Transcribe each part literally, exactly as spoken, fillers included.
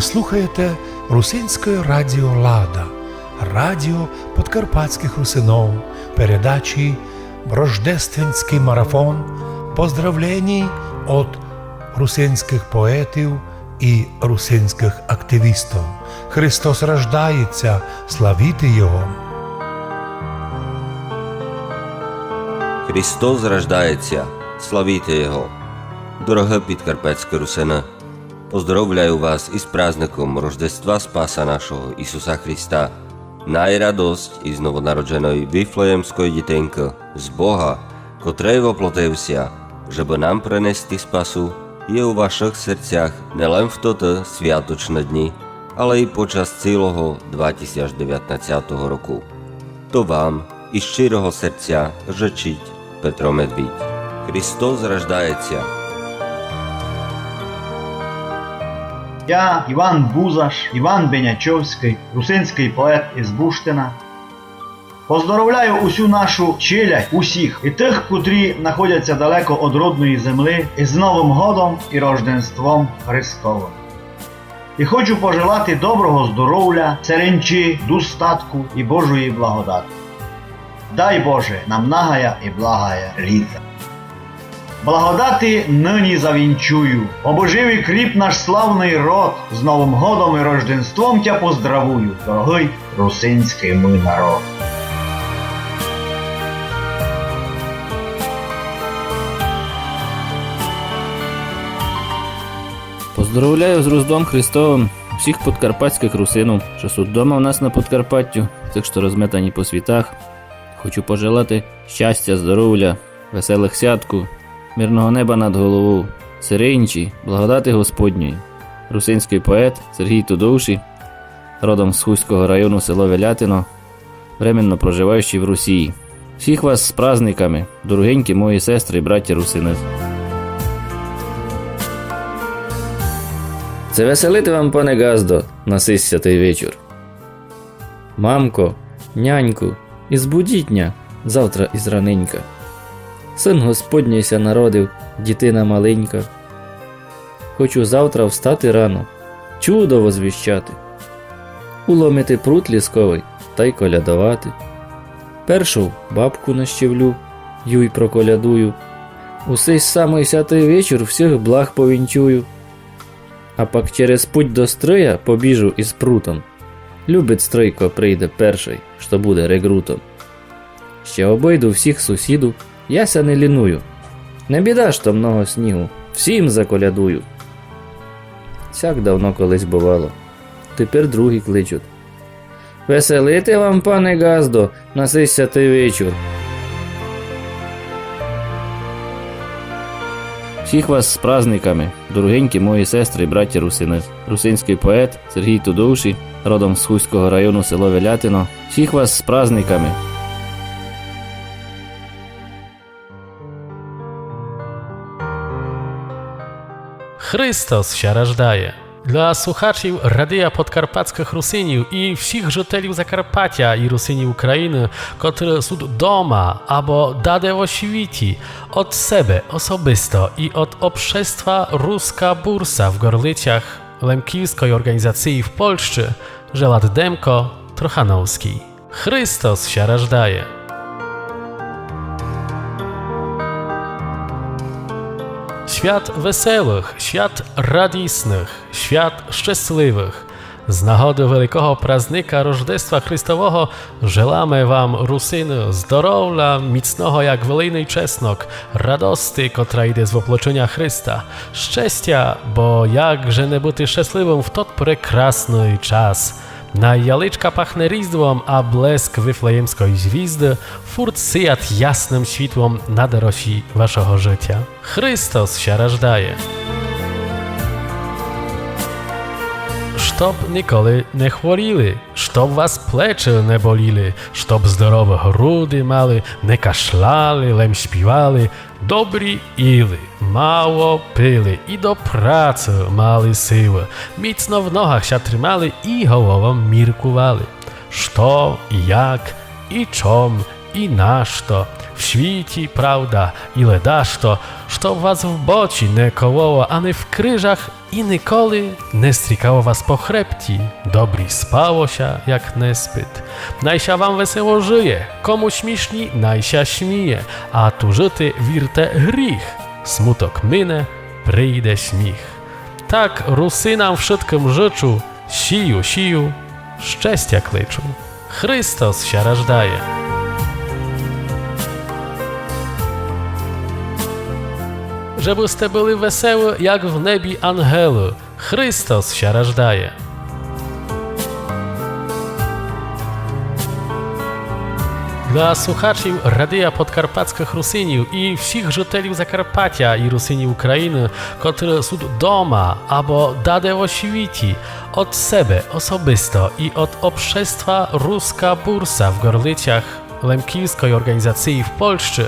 Слухаєте Русинське радіо Лада, радіо подкарпатськых русинов, передачі «Рождественськый марафон», поздравленій од русинськых поетів і русинськых активістов. Христос рождається, славіте Його! Христос рождається, славіте Його! Дорогы підкарпатські русины, поздоровляю вас із праздником Рождества Спаса нашого Ісуса Христа. Най радость із новонародженой вифлеємской дітинкы, з Бога, котрый воплотив ся, жебы нам принести спасу, є у вашых серцях не лем в тоты святочны дні, але й почас цілого два тисяч девятнадцятого року. То вам із щирого серця жычить Петро Медвідь. Христос рождається! Я, Іван Бузаш, Іван Бенячовськый, русинськый поет із Буштина, поздоровляю усю нашу челядь, усіх, і тых, котрі находяться далеко од родної землі, із Новым годом і Рождеством Христовым. І хочу пожелати доброго здоровля, серенчі, достатку і Божої благодати. Дай Боже нам нагая і благая літа. Благодати нині завінчую, обожив і кріп наш славный род, з Новым годом і Рождеством тя поздравую, дорогый русинськый мій народ. Поздоровляю з Різдвом Христовым всіх подкарпатськых русинов, што суть дома в нас на Подкарпаттю, тых, што розметані по світах. Хочу пожелати щастя, здоровля, веселых святку, мирного неба над головов, сиринчі, благодати Господньої. Русинськый поет Сергій Тудовші, родом з Хустського району, село Велятино, временно проживаючий в Русії. Всіх вас з праздниками, дорогенькі мої сестры і браття русины. Ци веселити вам, пане ґаздо, на сись святый вечур? Мамко, няньку, і збудіть ня завтра із раненька. Сын Господній ся народив, дітина маленька. Хочу завтра встати рано, чудо возвіщати, уломити прут лісковый тай колядовати. Першов бабку нащивлю, юй проколядую. У сись самый святый вечур всіх благ повінчую. А пак через путь до стрыя побіжу із прутом. Любить стрый, ко прийде першый, што буде рекрутом. Ще обыйду всіх сусідув, я ся не ліную. Не біда, што много снігу, всім заколядую. Сяк давно колись бывало, тепер другі кличуть. Веселити вам, пане ґаздо, на сись святый вечур. Всіх вас з праздниками, дорогенькі мої сестры і браття русины. Русинськый поет Сергій Тудовші, родом з Хустського району, село Велятино. Всіх вас з праздниками! Христос ся рождає. Для слухачів Радія Подкарпатськых Русинів і всіх жителів Закарпаття і Русинів Україны, котры суть дома або даде во світі, од себе особисто і од общества Руска Бурса в Горлицях, лемківской орґанізациі в Польщы, желат Демко Трохановскій. Христос ся рождає. Свят веселых, свят радісных, свят щасливых. З нагоды великого праздника Рождества Христового желаме вам, русины, здоровля міцного, як велиный чеснок, радости, котра йде з воплоченя Христа, щестя, бо як же не быти щасливым в тот прекрасный час. Най яличка пахне Різдвом, а блеск вифлеємской звізды фурт сият ясным світлом на дорозі вашого житя. Христос ся рождає. Штоб николи не хворіли, штоб вас плечы не боліли, штоб здоровы груды мали, не кашляли, лем співали, добрі їли, мало пили і до працы мали силы, міцно в ногах ся тримали і головом міркували, што і як, і чом, і нашто в світі правда, і ледашто, што вас в бочі не кололо, ани в крижах І николи не стрикало вас по хребті, добрі спало ся, як не спит. Най ся вам весело жыє, кому смішні, най ся сміє, а тужыти, вірте, гріх. Смуток мине, прийде сміх. Так русинам вшыткым жычу, сію, сію, щестя кличу. Христос ся рождає. Жебы сте были веселы, як в небі ангелы. Христос ся рождає. Для слухачів Радия Подкарпатскых Русинів і всіх жителів Закарпатя і Русинів Україны, котры сут дома або даде во світі, од себе особисто і од общества Руска Бурса в Горлицях Лемківской орґанізациі в Польщы,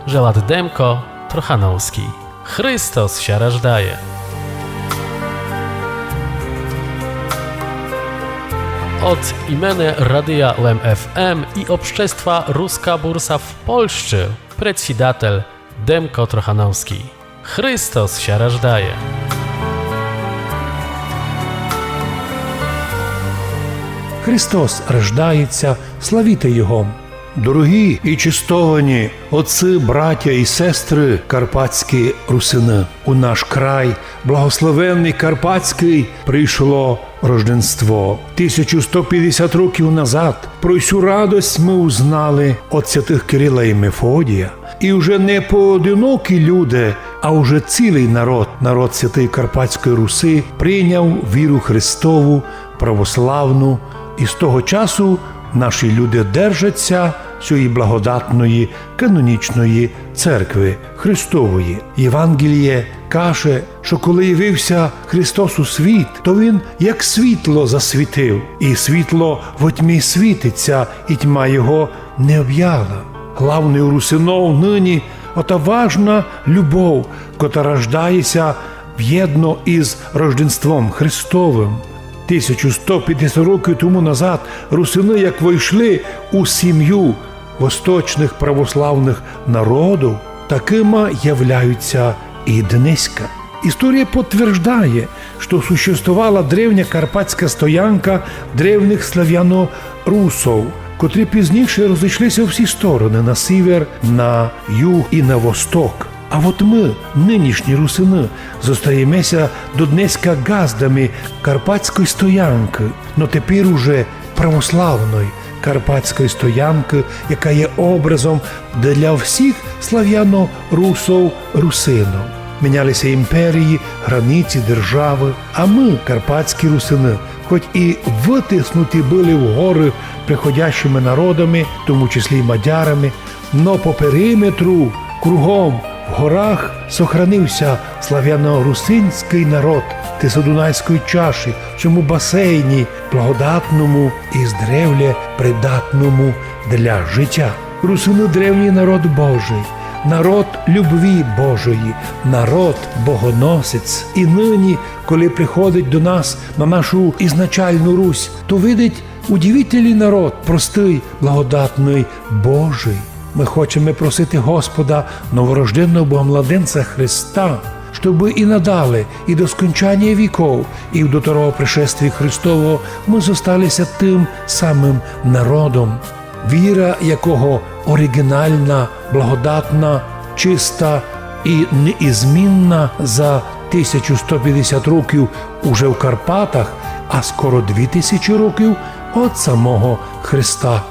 желат Демко Трохановскій. Христос ся рождає. Од імене Радия Лем ФМ і общества Руска Бурса в Польщы предсідатель Демко Трохановскій. Христос ся рождає. Христос рождається, славіте Його! Дорогі і честовані отцы, братя і сестры, карпатські русины! У наш край, благословенный карпатськый, прийшло Рожденство. Тисячу сто пятдесят років назад про сю радость мы узнали од святых Кирила і Мефодія. І вже не поодинокі люди, а вже цілый народ, народ святої Карпатської Руси, прийняв віру Христову, православну, і з того часу наші люди держать ся сьої благодатної канонічної церкви Христової. Євангеліє каже, што коли явився Христос у світ, то Він як світло засвітив, і світло во тьмі світить ся, і тьма його не объяла. Главною русинов нині ота важна любов, котра рождає ся вєдно із Рожденством Христовым. Тисячу сто пятдесят років тому назад русины як войшли у сім'ю восточных православных народов, такыма являються і днеська. Історія подтверждає, што существовала древня карпатська стоянка древніх славяно-русов, котрі пізніше розійшли ся у всі стороны, на сівер, на юг і на восток. А от мы, нынішні русины, зостаєме ся до днеська ґаздами карпатської стоянкы, но тепер уже православної карпатської стоянкы, яка є образом для всіх славяно-русов, русинов. Міняли ся імперії, границі, державы, а мы, карпатські русины, хоть і вытиснуті были в горы приходящыми народами, в тому числі й мадярами, но по периметру, кругом, в горах сохранив ся славяно-русинськый народ тисодунайської чаші, в сьому басейні благодатному і здревлє придатному для життя. Русины — древній народ Божий, народ любви Божої, народ богоносець. І нині, коли приходить до нас, на нашу ізначальну Русь, то видить удивительный народ, простый, благодатный, Божий. Мы хочеме просити Господа, новорожденного Богомладенця Христа, щобы і надале, і до скончаня віков, і до второго пришествія Христового мы зостали ся тым самым народом, віра якого оригінална, благодатна, чиста і неізмінна за тисячу сто пятдесят років уже в Карпатах, а скоро дві тисячі років од самого Христа.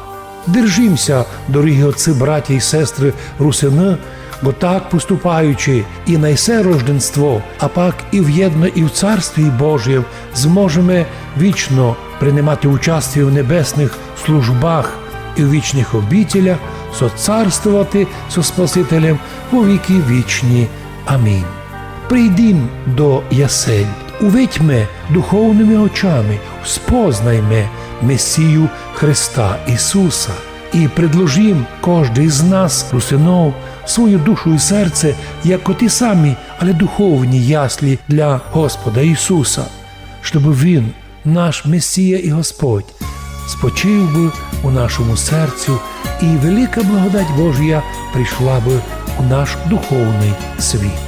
Держім ся, дорогі отцы, братя і сестры, русины, бо так поступаючи, і на се Рожденство, а пак і вєдно і в Царстві Божім зможеме вічно принимати участіє в небесных службах і в вічных обителях соцарствовати со Спасителем во віки вічні. Амінь. Прийдім до ясель, увидьме духовными очами, спознайме Месію Христа Ісуса і предложім кождый з нас, русинов, свою душу і серце, як оті самі, але духовні яслі для Господа Ісуса, щобы Він, наш Месія і Господь, спочив бы у нашому серцю, і велика благодать Божія прийшла бы у наш духовный світ.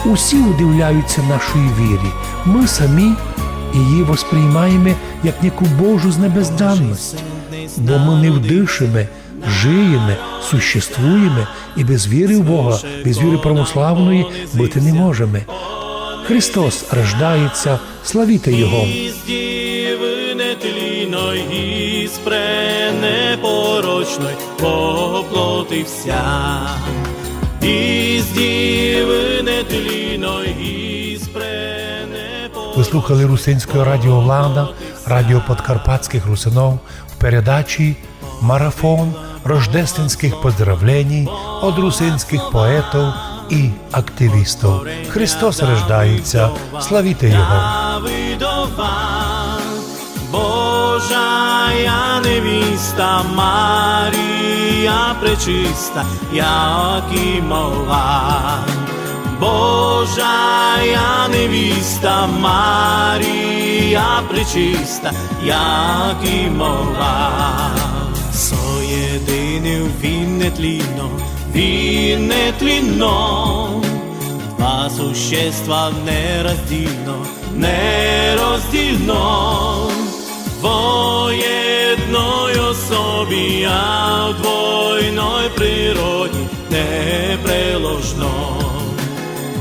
Усі удивляються нашій вірі. Ми самі її восприймаєме як неку Божу з небес данность, бо ми не вдышиме, жиєме, существуєме, і без віры в Бога, без віры православної быти не можеме. Христос рождається, славіте Його! Из дівы нетлінной, из пренепорочной воплотився. Из дівы нетлінной, из пренепорочной. Вы слухали Русинське радіо Лада, радіо подкарпатськых русинов в передачі «Марафон рождественськых поздравленій од русинськых поетов і активістов». Христос рождається, славіте Його! Давидова, Божая невіста, Марія пречиста, Якимова. Божая невіста, Марія пречиста, Якимова. Соєдинив він нетлінно, він нетлінно, два существа нероздільно, нероздільно, во єдной особі, а в двойной природі непреложно.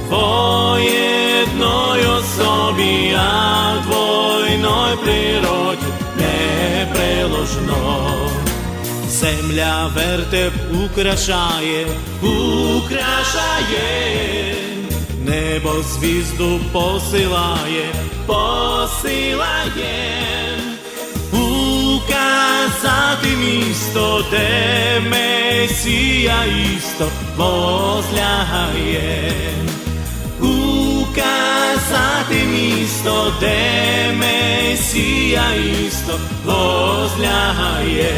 Во єдной особі, а в двойной природі непреложно. Земля вертеп украшає, украшає, небо звізду посилає, посилає. Указати місто, де Месія істо возлягає. Указати місто, де Месія істо возлягає.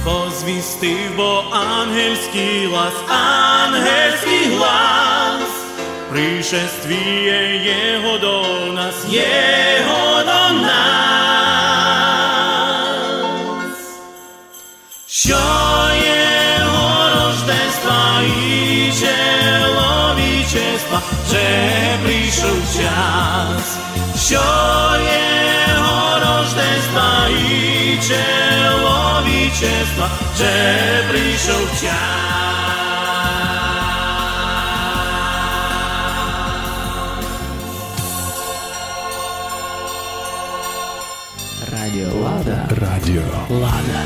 Возвістив бо ангельськый глас, ангельськый глас, пришествіє Його до нас, Його до нас. Што Його рождества і чоловічества, же пришов час. Што Його рождества і чоловічества, же пришов час. Радіо Лада. Радіо Лада.